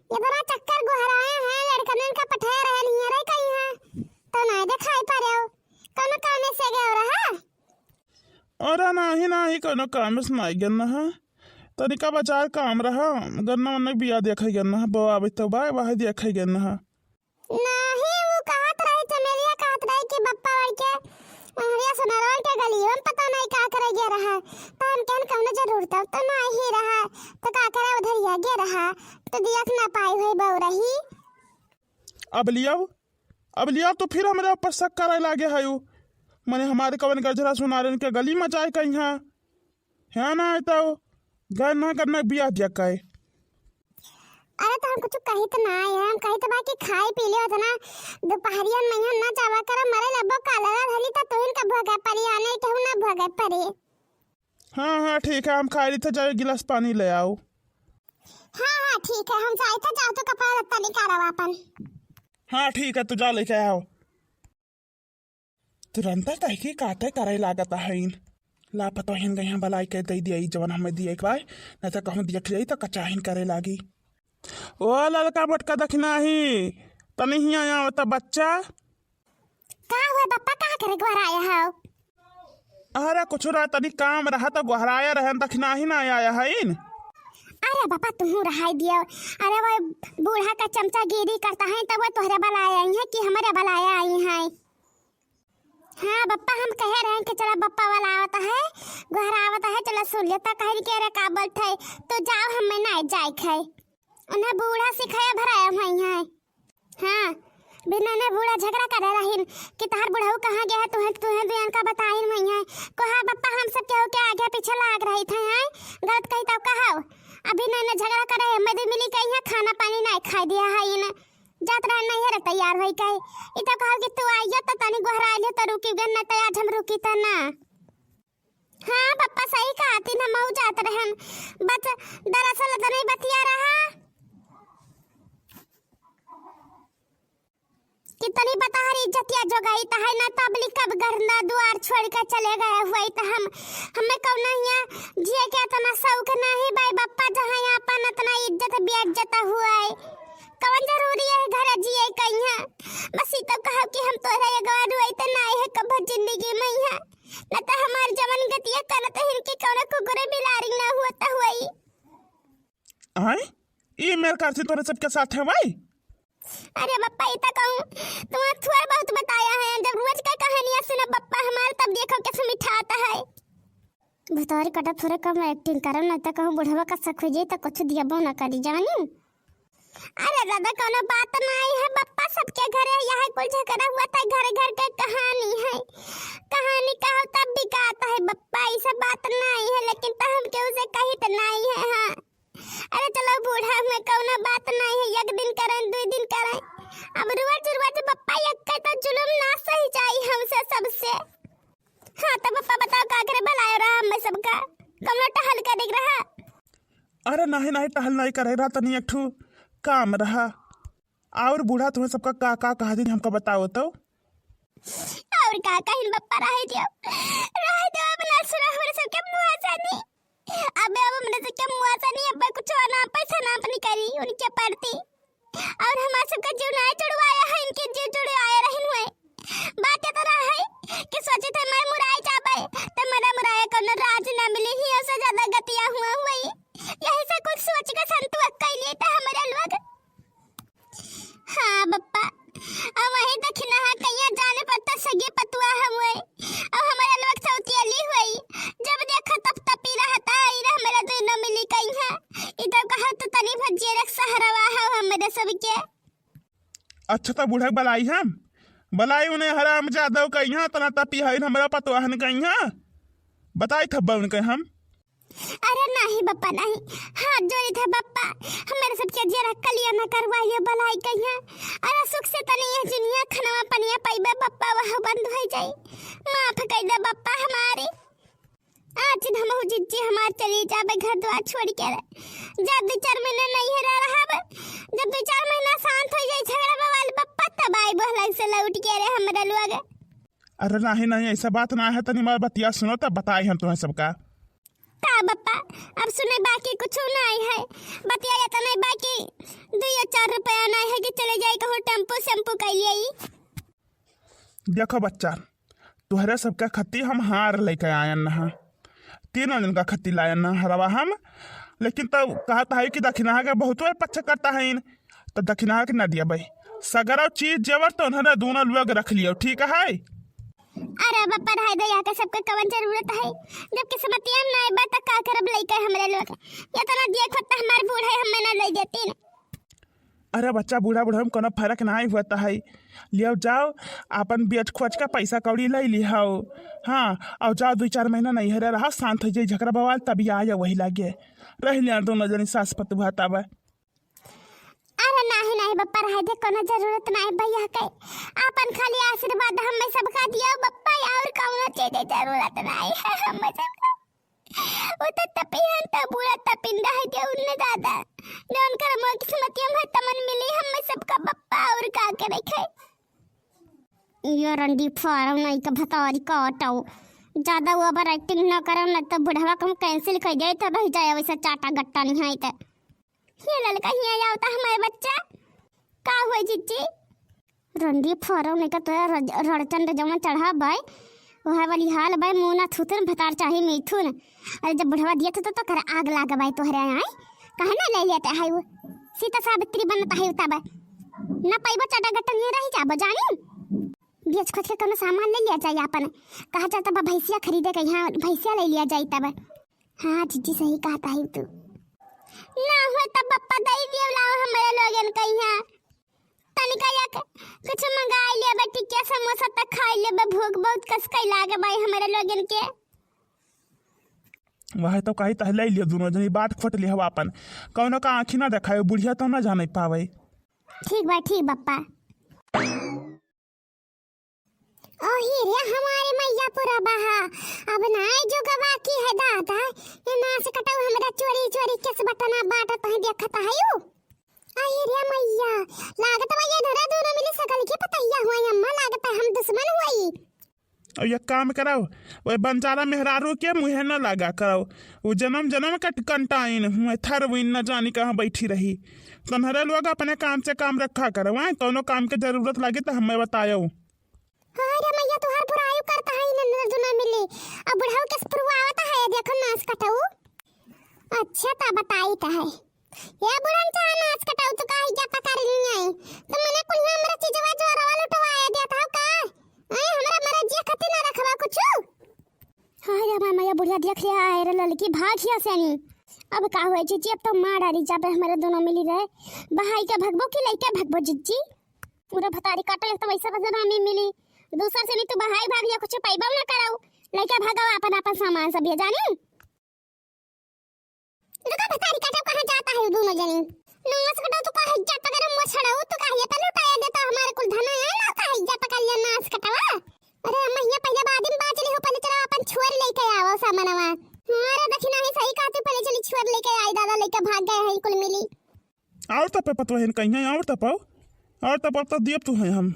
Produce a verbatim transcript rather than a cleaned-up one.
इतना चक्कर गोहराए हैं, लड़कनन का पठाए रहे नहीं रहे कहीं है, तो ना दिखाई पड़े हो। कौनो काम से गए रहा? अरे नाही, नाही, कौनो काम से नाही गन्ना है। तनिका बाजार काम रहा, गन्ना वन्ना बिया देखे गन्ना है, बवा अभी तो बा, वही देखे गन्ना है। नाही, वो कहत रही, चमेलिया कहत रही कि बप्पा और के, हरिया सोनारवा के गली में पता नहीं का करे गया रहा। तो हम कहन कौनो जरूरत तो नहीं रहा, तो का करे उधर ये गया रहा, तो दिया के ना पाई हुई बहू रही। अब लियाओ, अब लियाओ, तो फिर हमरे ऊपर शक करे लागे है यू। मने हमारे कवन गजरा सुनारन के गली में जाए कहीं है? है ना, तो गन्ना, गन्ना बिया दिया काहे? अरे, तो हम कुछ कहित ना है, हम कहित बा कि खाई पी ले उतना, दोपहरिया में यहाँ ना जावा करो, मरे लगबो कालरा धली, तो तुहिन का भोगे परी, आने केहू ना भोगे परी। हाँ, हाँ, ठीक है, हम खाई ली थे, जाओ गिलास पानी ले आओ। हाँ, हाँ, ठीक है, हम जाई थे, जाओ तो कपड़ा लत्ता निकालो अपन। हाँ, ठीक है, तू जा लेके आओ। तुरंत तहकी काते करे लागत हईन। लापतोहिन गई हैं, बलाई के दे दिया, ई जवन हमें दिए के बाय, न तो कहूँ देख जाई तो कचाहिन करे लागी। ओ ललका मोटका दखिनाही, तनी हिया आवता बच्चा। का हुआ बप्पा, का करे गोहराया हो? अरे कुछ ना, तनी काम रहा तो गोहराया रहन, दखिनाही ना आया हईन। अरे बप्पा, तुहू रहाई दियो। अरे वो बूढ़ा का चमचागिरी करता है, तब वो तोहरे बलाया आई है कि हमरे बलाया आई है? हाँ बप्पा, हम कहे रहे कि चला बप्पा वाला आवत है, गोहरा आवत है, चला सुन लेता कहीं के रे का बोलत है, तो जाओ, हमें ना जाए है। उन्हें बूढ़ा सिखाया भराया हुई है। हाँ, बिना ने बूढ़ा झगड़ा करे रहिन कि तहार बुढ़ऊ कहाँ गया है, तुहें, तुहें दुयन का बताइन हुई है। कहा बप्पा, हम सब केहू के आगे पीछे लाग रही थे हैं, गलत कही तो कहो। अभी ने, ने झगड़ा करे, मैं दू मिली कही है, खाना पानी नहीं खाई दिया है इन। जात रहन नैहरे तैयार होई के। ई तो कहल कि तू आइया त तनी गोहराइल हो त रुकी गन, न त आज हम रुकी त ना। हाँ पप्पा सही कहती न, मऊ जात रहन। बस दरअसल इतनी बतिया रहा कि तनी बतहर इज्जतिया जोगाई त है ना, तबली कब घर ना दुआर छोड़ के चले गए हुए त हम, हमें कौनो हियाँ जिए के इतना शौक नहीं बाई बप्पा, जहाँ अपन इतना इज्जत बेइज्जत हुए। कवन जरूरी है घर जिए कइहाँ? बस ई तो कहब कि हम तोहरा एगो रुआई त ना है कबो जिंदगी में यहाँ, न त हमार जवन गतिया करत है इनके कौनो कुकुरे बिलारी ना हुआ त हुई। आय, ई मेर कारसी तोरे सबके साथ है भाई? अरे बप्पा, ई त कहूँ, तुम्हार थोड़ा बहुत बताया है, जब रोज का कहानियाँ सुनब बप्पा हमार, तब देखो कैसे मिठात है। भतारी कटा थोड़े कम एक्टिंग करब, नहीं तो कहूँ बुढ़वा का शक हो जाई तो कुछ दियबो ना करी, जानी। अरे दादा, कौनो बात नहीं है बप्पा, सबके घरे यह कुल झगड़ा हुआ था, घर घर के कहानी है। कहानी कहो तब बिकात है बप्पा, ई सब बात नहीं है, लेकिन तो हम केहू से कही तो नहीं है। हाँ, अरे चलो बूढ़ा में कौनो बात नहीं है, एक दिन करें, दो दिन करें, अब रोज रोज बप्पा एक के तो जुलुम ना सही जाई हमसे सबसे। हाँ, तो पप्पा बताओ का करे बुलाए रहा हमें सबका? कौनो टहल करे रहा? अरे नहीं, नहीं, टहल नहीं करे रहा, तनी एक ठो काम रहा। और बूढ़ा तुम्हें सबका का, का कहा दिन हमका बताओ तो। और का कहिन बप्पा, रहे दियो, रहे दियो, अब ना सुना हमरे सबके मुँह से नहीं। अबे अब हमरे सबके मुँह से नहीं, अब कुछ ना पैसा ना अपनी करी उनके पड़ती। और हमार सबका जीव नाय जुड़वाया है, इनके जीव जुड़वाए रहिन हुए। बात इतना है कि सोचित है मैं मुराई जाबे, त मरा मुराया कौनो राज ना मिली, ही ऐसे ज्यादा गतिया हुआ हुई। यही से कुछ सोच के संतुआ कैलिए त हमरे लोग। हाँ बप्पा, अब वही दखिना है कहिया जाने पर त सगी पतुआ हुए। अब हमारे लोग सौतियली हुई, जब देखा तप तपी रहता, ई रे हमारे दुनो मिली कइहाँ। ई तो कहा तू तनी भजिए रख सहरवा हो हमारे सबके। अच्छा तो बूढ़ा बलाई हम, बलाई उन्हें हराम जादव कइहाँ, तना तपी है हमरा पतवाहन कइहाँ, बताई थब्बा उनके हम। अरे नहीं बप्पा नहीं, हाथ जोड़ी थे बप्पा, हमारे सबके जरा कलिया न करवाइए बलाई कइहाँ। अरे सुख से तनी यह जुनिया खनवा पनिया पाइबे बप्पा, वह बंद हो जाई। माफ कर दे बप्पा हमारे। आज हमहू जिज्जी हमार चली जाबे घर द्वार छोड़ के रे। जब दो चार महीना नहीं है रह रहब, जब दो चार महीना शांत हो जाई झगड़ा बवाल बप्पा, तब आई बोहलाई से लौट के रे हमरा लोग। अरे नहीं, नहीं, ऐसा बात ना है, तनी हमार बतिया सुनो तब बताई हम तुम्हें सबका। का बप्पा, अब सुने बाकी कुछ नाहीं है, बतिया इतना बाकी दुइयो चार रुपया नाहीं है कि चले जाए कहूँ टेम्पू सेम्पू कइ लिए। देखो बच्चा, तोहरे सबके खत्ती हम हार लइके आयन ह, तीनों जन का खत्ती लायन ह हरवा हम। लेकिन तब कहत है कि दखिनहा के बहुत पक्ष करता है इन, तो दखिनहा के ना दिया भाई। सगरो चीज जेवर तो उन्होंने दोनों लोग रख लियो, ठीक है? अरे बप्पा, रहे दे, यहाँ के सबके कवन जरूरत है, जब किस्मतिया में नाहीं बा, त का करब लइके हमरे लोग? इतना दिए खुद त हमार बूढ़े हमें ना ले देती न। अरे बच्चा, बूढ़ा बूढ़ा में कोनो फर्क नाहीं होता है। लियो जाओ, आपन बेच खोच के पैसा कौड़ी ले लिहाओ। हाँ, और जाओ, दुइ चार महीना नैहरे रहा, शांत हो जाई झगड़ा बवाल, तभी आ जाओ वही लागे। रह लिया दोनों जनी सास पतोह तब। अरे नाहीं, नाहीं बप्पा, रहे दे, कोनो जरूरत नाहीं भैया के। आपन खाली आशीर्वाद हमें सबका दियो बप्पा, और कौनो चीज के जरूरत नाहीं है हमें सबका। वो तो तपिहन तो बुरा तपिंदा है जो उनने दादा। जो उनकर मोह किस्मतिया में तमन मिली हमें सबका बप्पा, और का करे खाए। यो रंडी फारम नहीं का भतारी काटो। ज्यादा वो अबर एक्टिंग ना करो, ना तो बुढ़वा को हम कैंसिल कर जाए, तो रह जाए वैसे चाटा गट्टा नहीं है तो। ये ललका हिया आवता हमारे बच्चा। का हुआ जिज्जी? रंडी फरो नहीं का तोरा रज-, रड़चन रजवा चढ़ा बाय। वह वाली हाल बाय, मुना थुथुन भतार चाहे मिथुन। अरे जब बुढ़वा दिया था तो, तो कर आग लाग बाय तोहरे आए। कहे ना ले लेते है वो। सीता सावित्री बनता है तब। ना पैबो चाटा गट्टा नहीं रह जाबो जानी। बेच खोच के कोनो सामान ले लिया जाए आपन। कहा जाता बा भैंसिया खरीदे के, यहाँ भैंसिया ले लिया जाए तब। हाँ जिज्जी, सही कहता है तू। ना हुए तब बप्पा दई दियो लाओ हमरे लोगन के यहाँ। तनिका या के कुछ मंगाई लेबे, टिकिया समोसा तक खाई लेबे, भूख बहुत कस कई लागे बाई हमरे लोगन के। वह तो कही तहले लियो दोनों जनी बाट खोट लियो आपन। कौनो का आँखी ना देखाए, बुढ़िया तो ना जाने पावे। ठीक बा, ठीक बप्पा। ओही रे हमारे मैया पूरा बहा, अब ना आए जो गवा की है दादा, ये नास कटऊ हमरा चोरी चोरी केस बटना बाटत है देखत है यू। आई रे मैया, लागत बा ये धरा दोनों मिली सकल की पतैया हुआ अम्मा, लागत है हम दुश्मन हुई। और एक काम करो, वो बंजारा मेहरारू के मुँहे न लगा करो, वो जन्म जन्म के कंटाइन हुए थरवीन न जानी कहाँ बैठी रही। तुम्हारे लोग अपने काम से काम रखा करो, हैं? कौनो काम के जरूरत लगे तो हमें बतायो। हाँ रे मैया, तुहार बुराई करता है, इन्हें नजर दुना मिली। अब बुढ़ऊ के पुरवावत है, देखो नास कटऊ। अच्छा, ता बताई ता है। ये बुढ़न चाहे नास कटऊ, तू काहे क्या पकड़ ली आई? तो मने कुल हमरा चीजवा जोरवा लुटवाए देत हो का? ए, हमरा मरे जिया खती ना रखवा कुछ। हाँ रे मैया, बुढ़िया देख लिया है रे ललकी, भाग हिया से नहीं। अब का हुए जिज्जी, अब तो मार डारी जाबे हमारे दोनों मिली रहे। बहाई के भगबो कि लइके भगबो जिज्जी? पूरा भतारी काटल, एक तो वैसे बदनामी मिली, दूसर से नहीं तू बहाई भाग या कुछ पैबा ना कराऊ, लइके भागो अपन अपन सामान सब ये जानी। रुका भतारी काटो, कहाँ जाता है दोनों जनी? नास कटो तू कहाँ जाता करे मछड़ो, तू कहाँ ये तो लुटाया देता हमारे कुल धन है ना, कहाँ जाता कर लिया नास कटवा। अरे अम्मा, हियाँ पहिले बाद में बाज ली हो, पहिले चलो अपन छुअर लेके आओ सामानवा। अरे दखिनहा सही कहते, पहिले चली छुअर लेके आई, दादा लेके भाग गए हैं कुल मिली। और तपे पतवहिन कहीं, और तपो, और तपो तो दियब तू है हम।